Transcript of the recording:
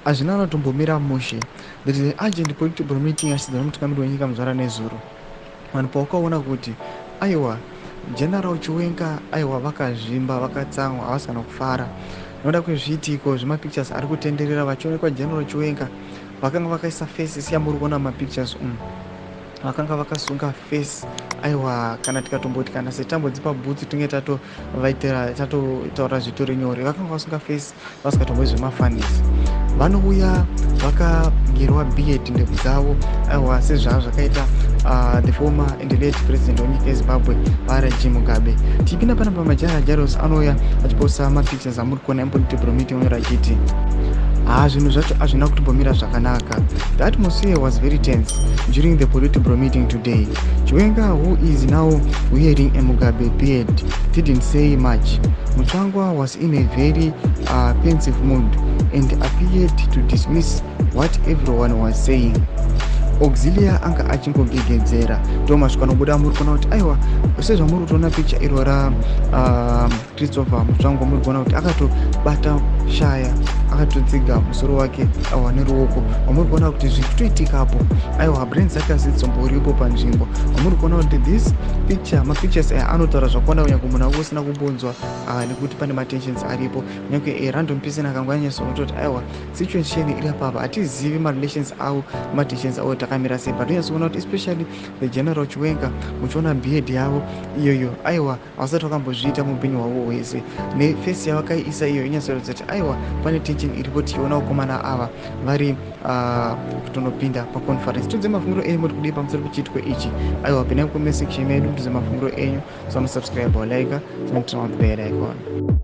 Hazvina kutombomira mushe. There is an urgent political meeting yashidzwa nemutungamiri wenyika muzvara nezuro. Vanhu pavakaona kuti aiwa, General Chiwenga, aiwa, vakazvimba, vakatsamwa, havasi kana kufara nokuda kwezviitiko zvemapictures ari kutenderera vachionekwa General Chiwenga vakanga vakaisa face seyamuri kuona mumapictures umu, vakanga vakasunga face. Aiwa, kana tikatomboti kana setambo dzepabhutsu, tinge tatovaitira, tatotaura zvitori nyore. Vakanga vasunga face, vasingatomboi zvemafanisi. Vanouya vakagerwa beard, ndebvu dzavo, aiwa, sezvaa zvakaita the former and late president wenyika yeZimbabwe, vaR G Mugabe. Tichipinda panapa, Majara Jaros anouya achiposta mapictures amuri kuona epolitburo meeting, onyora achiti, "Ha, zvinhu zvacho hazvina kutombomira zvakanaka. The atmosphere was very tense during the Politburo meeting today. Chiwenga, who is now wearing a Mugabe beard, didn't say much. Mutsvangwa was in a very pensive mood and appeared to dismiss what everyone was saying. Auxilia anga achingogegedzera." Ndo masvika anobuda muri kuona kuti aiwa, sezvamuri kutoona picha iro raChristopher Mutsvangwa, muri kuona kuti akatobata shaya, akatotsiga musoro wake, aiwa, neruoko. Wamuri kuona kuti zviri kutoitikapo, aiwa, brain dzake hadzitsomboripo panzvimbo. Wamuri kuona kuti this picture, mapictures aya anotaura zvakawanda, kunyange munhu anga usina kumbonzwa, nekuti pane matensions aripo. Kunyange arandom person akangonyatsoona kuti aiwa, situation iri apapa, hatizivi marelations avo nematensions avo takamira sei, but unyatsoona kuti especially the General Chiwenga, muchiona beard yavo iyoyo, aiwa, havasati vakambozviita muupenyu hwavo hwese. Neface yavakaiisa iyo inyatsoratidza kuti aiwa, pane tension iripo. Tichiona vakomana ava vari kutonopinda paconference. Tudze mafungiro enyu, muri kudii pamusoro pechiitiko ichi? Aiwa, pinai mucomment section medu, tudze mafungiro enyu. So, subscribe, like, turn on the bell icon.